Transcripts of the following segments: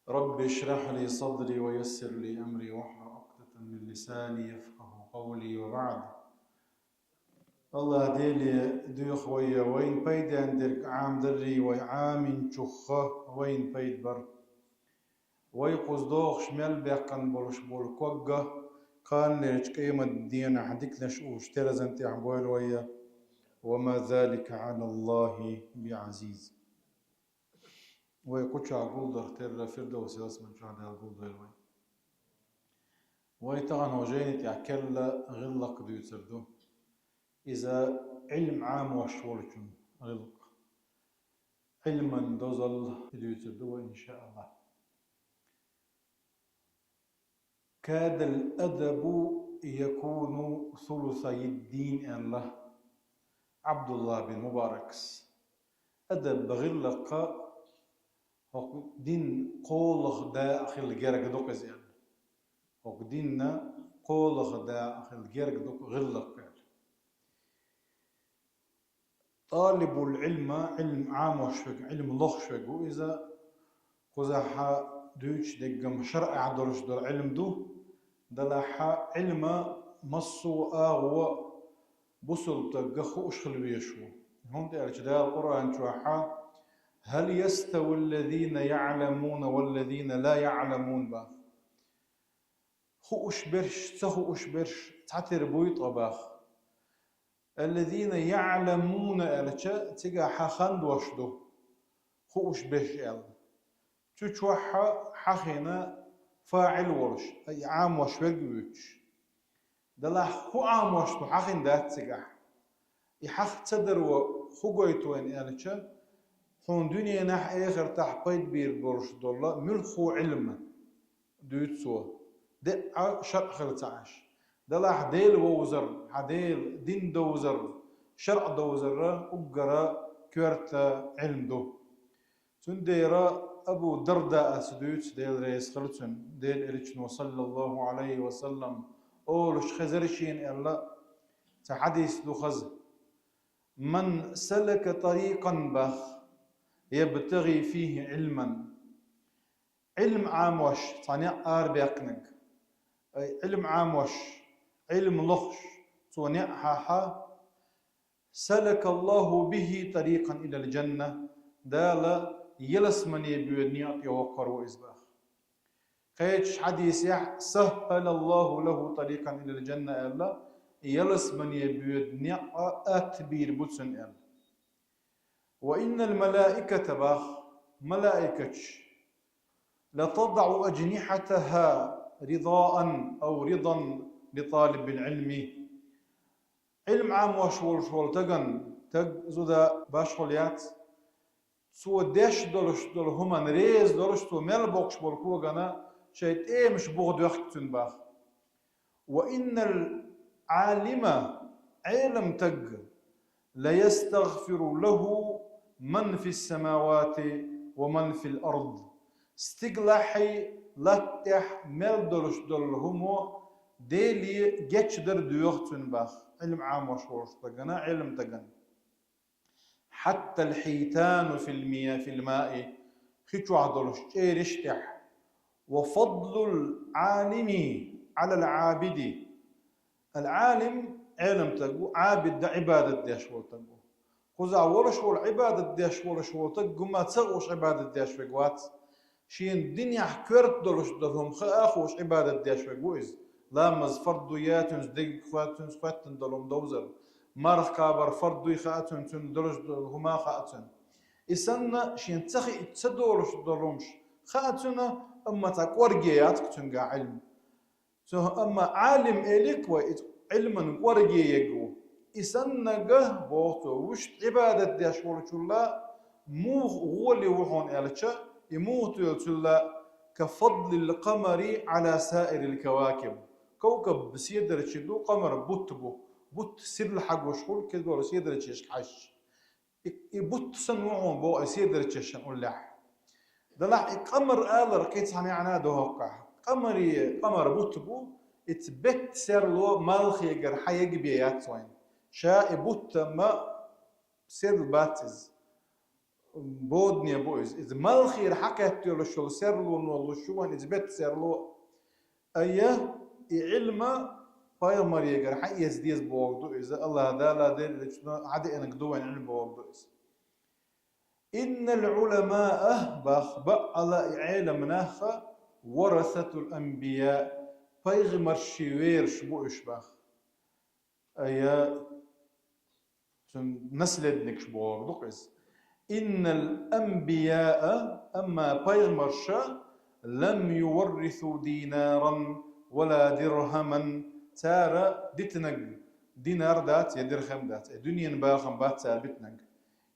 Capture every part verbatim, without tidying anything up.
رب اشرح لي صدري ويسر لي أمري واحلل عقدة من لساني يفقهوا قولي وبعد. АллахӀ Деле доьху вай вайна пайденна дерг Ӏамадаррий, вай Ӏаминчух вайна пайда бар. Вай кхуза догӀуш мел баьккхина болуш болу ког а кханалерчу къематдийнахь диканаш уьш терзан тӀехь бойла вай. وما ذلك على الله بعزيز. Вай кху чохь гулдаларх терра Фирдовс ялсамани чохь Дала гулдойла вай. Вай тахана хӀокху жайни тӀехь керла гӀиллакх дуьйцур ду. Иза Ӏилма Ӏамош волчун гӀиллакх. Ӏилман дозалла дуьйцур ду вай, иншааллахӀ. كاد الأدب يكون ثلثي الدين аьлла Ӏабдулла бин Мубаракс. Адаб гӀиллакха хӀокху дин кхоалгӀа дакъа хила герга ду-кх иза аьлла. ХӀокху динна кхоалгӀа дакъа хила герга ду-кх гӀиллакх аьлла. ТӀалибул Ӏилма, Ӏилма Ӏамош верг, Ӏилма лохуш верг ву иза, кхузахь дуьйцуш дерг-м шарӀехь долуш долу Ӏилма ду, делахь Ӏилма массо а агӀо бусалба стагга хууш хила везаш ву. ХӀунда аьлча Дала Къуръан чохь: هل يستوي الذين يعلمون والذين لا يعلمون бах. Хууш берш, ца хууш берш цхьатера буй ткъа бах. الذين يعلمون аьлча, цигахь хандош ду, хууш берш аьлла. Цу чохь хьахийна фаӀил волуш, и Ӏамош верг а вуьйцуш. Делахь хӀун Ӏамош ду хьахийна дац цигахь. И хьаха ца даро хӀун гойту вайна аьлча, хьуна дуьненахь а, эхартахь а пайда бийр болуш долу муьлхха а Ӏилма дуьйцу цо, диъ а шарӀ хила ца Ӏаш. Делахь Дела вовзар, хьан Дела дин довзар, шарӀ довзар уггара коьрта Ӏилма ду. Цундела Абу Дарда аса дуьйцу, Дела реза хила цунна, Делан Элчано, саллаллаху Ӏалайхи ва саллам, олуш хезира шена аьлла, цхьа хьадис ду хаза: من سلك طريقا бах يبتغي فيه علما. Ӏилма Ӏамош цхьа некъ арабаьккхинарг, ай, Ӏилма Ӏамош, Ӏилма лохуш, цо некъ хьахьа, سلك الله به طريقا إلى الجنة, Дала ялсамане боьду некъа тӀе воккхур ву иза бах. Кхечу хьадисехь: سهل الله له طريقا إلى الجنة аьлла, ялсамане боьду некъ атта бийр бу цунна аьлла. وإن الملائكة бах, малаикаш, لتضع أجنحتها رضاء أو رضا لطالب العلم. Ӏилма Ӏамош волуш волу таган, таг зуда башхалла яц, цо деш долуш долу хӀуманна реза долуш, цо мел боккхуш болу когана шайн тӀемаш буха доьхку цуьнан бах. وإن العالم, Ӏелам таг, ليستغفر له من في السماوات ومن في الأرض. Стигалахьий, латта тӀехь мел долуш долу хӀумо Деле гечдар доьху цуьнан бах, Ӏилма Ӏамош волуш тагана, Ӏелам тагана. حتى الحيتان في المياه, في الماء, хи чохь долуш чӀериш тӀехь. وفضل العالم على العابد. Ал-Ӏалим, Ӏелам таг ву, Ӏабид да, Ӏибадат деш волу таг ву. Кхузахь волуш волу Ӏибадат деш волуш волу таг гума ца хууш Ӏибадат деш верг вац. Шена динехь коьрта долуш долу хӀума хаа а хууш Ӏибадат деш верг ву иза. Ламаз фард дуй, я цуьнца дерг хаа, цуьнца хоьттина долу хӀума довзар. Марха кхабар фард дуй хаа цуьнца, цуьнан долуш долу хӀума хаа цуьнан. И санна шена ца хиъча ца долуш долу хӀумаш хаа цуьнан, амма цхьа кӀорге яц-кх цуьнгахь Ӏилма. Цо амма Ӏалим элик вай, иза Ӏилман кӀорге ерг ву. И саннага, боху цо, вуьшта Ӏибадат деш волчулла муха гӀоли ву хьуна аьлча, и муха тоьлучулла, كفضل القمر على سائر الكواكب. Кавкаб седарчий ду, къамар бутт бу. Бутт сирла хьагуш хуьлу кхидолу седарчешка хьаьжча. И, и бутт санна ву хьуна боху и седарчешан уллехь. Делахь и къамар алар кхин цхьа маьӀна ду хӀоккхахь. Къамаре, къамар бутт бу, ица бетта серло малхегара хьаега бен яц вайна. Ша и бутт-м серла бац иза. бодане бу иза. Иза малхера хьакхетта йолуш йолу серло волуш ю вайн иза, беттан серло. Ай, и Ӏилма пайхамарегара хьаэца деза бохург ду иза. АллахӀ Дала Делан элчано хьадеанарг ду вайн Ӏилма бохург ду иза. «Иннал Ӏуламаа», бах, баккъала и Ӏелам нах, «варасатул анбияъ», пайхамаршийн вераш бу уьш, бах. Ай, цуьнан наследникаш бохург ду иза. «Иннал анбияа», амма пайхамарш, «лам юваррису динаран ва ла дирхаман», цара дитинарг динар дац я дирхам дац, я дуьненан бахам бац цара битинарг.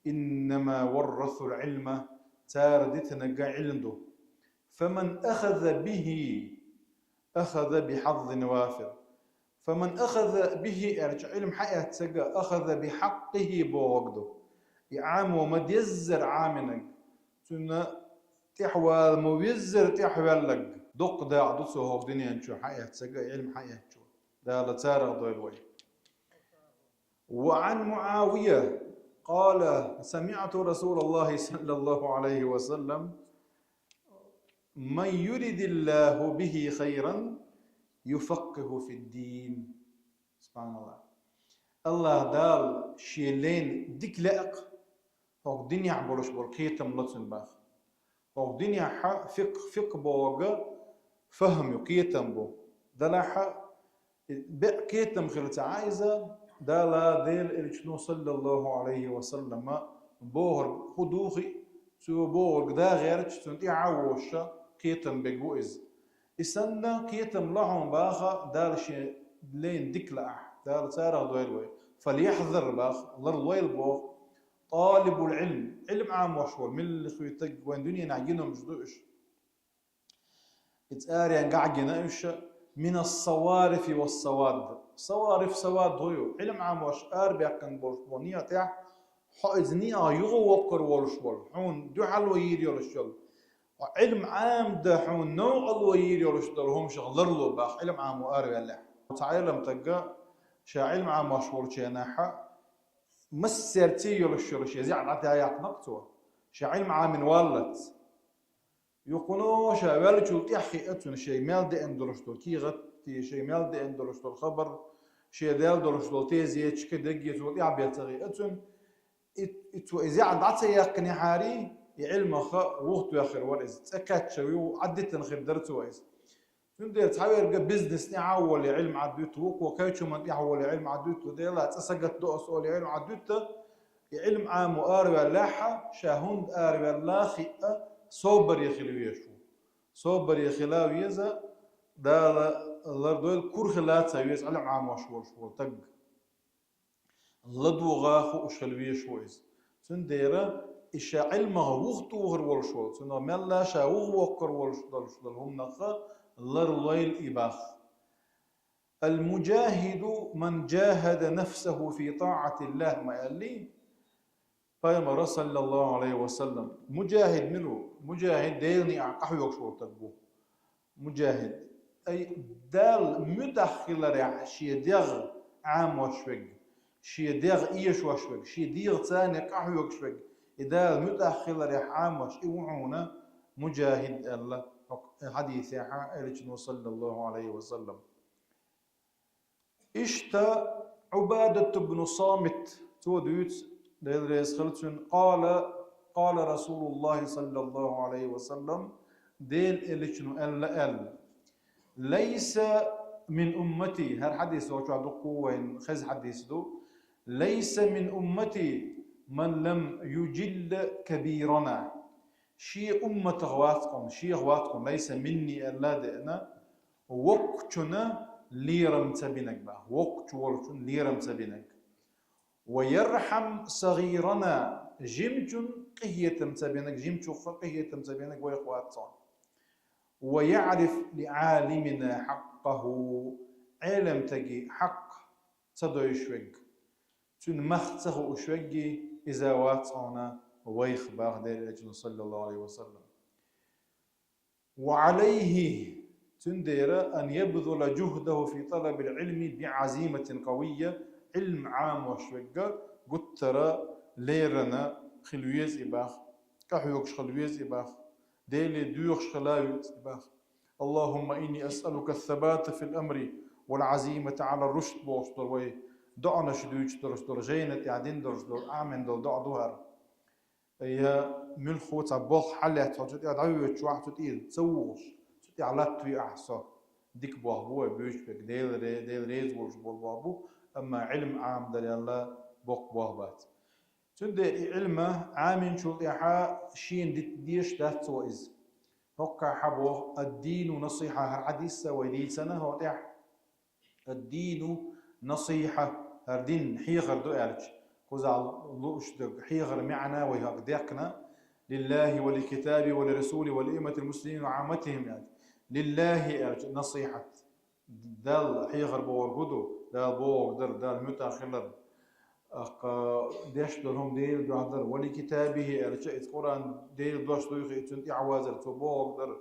«Иннама варрасул Ӏилма», цара дитинарг Ӏилма ду. «Фаман ахаза бихи, ахаза бихьаззин вафир». «Фаман ахаза бихи», аьлча, Ӏилма хьаэцнарг, «ахаза бихьаккъихи» бохург ду. И Ӏамо ма-деззара Ӏаминарг, цунна тӀаьхьавала ма-веззара тӀаьхьаваьлларг, доккха дакъа ду цо хӀокху дуьнен чу хьаэцнарг, Ӏилма хьаэцначо. Дала царах дойла вай. وعن معاوية قال: سمعت رسول الله صلى الله عليه وسلم: من يرد الله به خيرا يفقهه في الدين. СубхьаналлахӀ. АллахӀ Дала Шен лайна дика лаьа-кх хӀокху динехь болуш болу кхетам ло цунна, бах. ХӀокху динехь фикъхӀ, фикъхӀ бохург фахӀм ю, кхетам бу. Делахь а, беа кхетам хилла ца Ӏа иза, Дала Делан элчано, саллаллахӀу Ӏалайхи ва саллама, бохург хӀун ду хиъ, цо бохург да гӀерташ, цунна тӀаьхьа а вогӀуш, кхетам берг ву иза. И санна кхетам ло хьуна, баха, Дала Шен лайна дика лаахь, Дала царах дойла вай. «Фальяхьзар», баха, ларлойла боху, «талибул Ӏилм», Ӏилма Ӏамош волу милла хуьйтаг вайн дуьненахь гина хӀумнаш ду уьш. Иза аренга гина уьш, «минас саварифи вас савад». Савариф, савад хӀун ю? Ӏилма Ӏамош арабаьккхина болуш болу некъа тӀехь, хьо иза некъах юха воккхур волуш волу, хьуна дуьхьало йийр йолуш йолу, хьо Ӏилма Ӏамадан хьуна новкъарло йийр йолуш долу хӀумнашах ларло, баха, Ӏилма Ӏамо араваьллехь. Цхьа Ӏилма стага ша Ӏилма Ӏамош волчу хенахь, массаьрций йолуш йолу шен зӀе дӀатӀаяьккхина-кх цо, ша Ӏилма Ӏамина валлалц. Юха кхуьнан ша ваьллачул тӀаьхьа хиъна цунна шайга мел деана долуш долу кехат, шайга мел деана долуш долу хабар, шен даьлла долуш долу тезеташ, кхидерг цо тӀаьхьа бен ца хиъна цунна. И, и цо и зӀе дӀа ца яьккхинехьара, и Ӏилмах вухатоьхна хир вара иза. ЦӀе кхаьчна ю, Ӏадитина хир дара цо иза. Цундела цхьаверг бизнес тӀехь а волий, Ӏилма Ӏадуьту, вукхо кхечу хӀуманна тӀехь а волий, Ӏилма Ӏадуьту, Дела, цӀа сагатдо ас олий, Ӏилма Ӏадуьту. И Ӏилма Ӏамо араваьллехь, ша хӀунда араваьлла хиъна, собаре хила везаш ву. Собаре хила веза, Дала лардойла, кура хила ца веза Ӏилма Ӏамош волуш волу стаг. ЛадогӀа хууш хила везаш ву иза. Цундела и ша Ӏилмах вухатухур волуш волу, цунах мелла ша вухавоккхур волуш долуш долу хӀуманах ларлойла и, баха. «Ал-муджахиду ман джахада нафсаху фи таатиллахӀ», ма аьллий Пайхамара, саллаллахӀу Ӏалайхи ва саллам. Муджахид мила ву? Муджахид Делан некъахь къахьоьгуш волу стаг ву. Муджахид. Ай, Далла муьтӀахь хиларехь шен дегӀ Ӏамош верг, шен дегӀ эшош верг, шен дегӀаца къахьоьгуш верг, и Далла муьтӀахь хиларехь Ӏамош, и ву хьуна муджахид аьлла, хӀокху хьадисехь элчано, саллаллахӀу Ӏалайхи ва саллам. Иштта Ӏубадат ибн Самит, цо дуьйцу, Дела реза хила цунна, къала, къала РасулуллахӀи, саллаллахӀу Ӏалайхи ва саллам, Делан элчано аьлла аьлла: «Лайса мин уммати», хӀара хьадис вочохь дуккха ву вайн хеза хьадис ду: «Лайса мин уммати ман лам южилла кабирана». Шен умматах вац хьуна, шех вац хьуна, «лайса минни» аьлла а деана, воккхачунна лерам ца бинарг, баха, воккхачу волчунна лерам ца бинарг. «Ва ярхьам сагӀирана», жимачунна къинхетам ца бинарг, жимачух къинхетам ца бинарг вайх вац хьуна. «Ва яъриф ли Ӏалимина хьаккъаху», Ӏеламстаге хьакъ ца дойуш верг, цуьнан мах ца хууш верг, иза вац хьуна вайх, баха Делан элчано, саллаллахӀу Ӏалайхи ва саллам. «Ва Ӏалайхи», цундела, «ан ябзула жухӀдаху фи талабил Ӏилми би Ӏазиматин къавийя», Ӏилма Ӏамош верг гуттара леррина хила веза и, баха, КӀахьоьгуш хила веза и бах. Деле доьхуш хила веза и бах. اللهم إني أسألك الثبات في الأمر والعزيمة على الرشد бохуш долу вай доӀанаш дуьйцуш долуш долу жайна тӀехь дина долуш долу амин долу доӀа ду хӀара. Я муьлхха цхьа болх хьаллаьцна цу тӀехь дӀавоьдуш вахь, цу тӀера ца вухуш, цу тӀехь латтаве ахь со. Дика болх бу вай буьйцуш берг, Дела ре-, Дела реза волуш болу болх бу, амма Ӏилма Ӏамадарал боккха болх бац. Цундела и Ӏилма Ӏаминчул тӀаьхьа шена дита дезаш дац цо иза. ХӀокхахь боху: «Ад-дину насихьа», хӀара хьадис а вай дийцина хӀокху тӀехь. «Ад-дину насихьа», хӀара дин хьехар ду аьлча, кхузахь лууш дерг хьехар маьӀна вай хӀокху дехна: «Лиллахи ва ли китаби ва ли расули ва ли имматил муслимин ва Ӏамматихим», аьлча. «Лиллахи», аьлча, насихьат. Далла хьехар бохург хӀун ду? Дала бохург дар, Далла муьтӀахь хилар. Аккха деш долу хӀума Делан дуьхьа дар. «Ва ли китабихи», аьлча, иза Къуръан Делан дош дуй хи, цуьнан тӀаьхьавазар, цо бохург дар,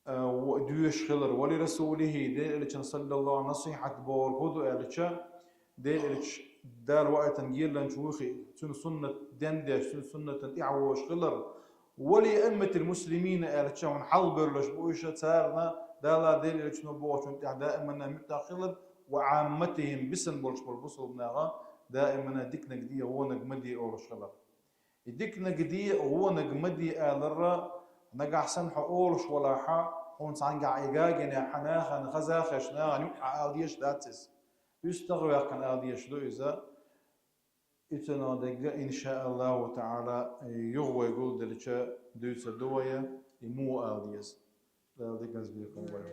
а, во-, доьшуш хилар. «Ва ли расулихи», Делан элчан, саллаллаху, насихьат бохург хӀун ду аьлча, Делан элча Дала ваийтина гелланча ву хи, цуьнан суннат дендеш, цуьнан суннатан тӀаьхьавозуш хилар. «Ва ли аимматил муслимина», аьлча, хьуна хьалабевллаш бу уьш, царна Дала, Делан элчано бохучун тӀехь даимана муьтӀахь хилар, «ва Ӏамматихим», бисина болуш болу бусулба наха даимана диканиг де, вониг ма де олуш хилар. И диканиг де, вониг ма де аларра, нагахь санна хьо олуш валахь, хьуна цхьаьнгахь и гагийнехь хьан нахана хазахеташ нахана юкъахь ала дезаш дац иза. УьстагӀ а ваьккхина ала дезаш ду иза. И цунах дерг, иншааллаху таала, юха вай гулделча дуьйцур ду вай, и муха ала деза. Дала диканца бекхам бойла.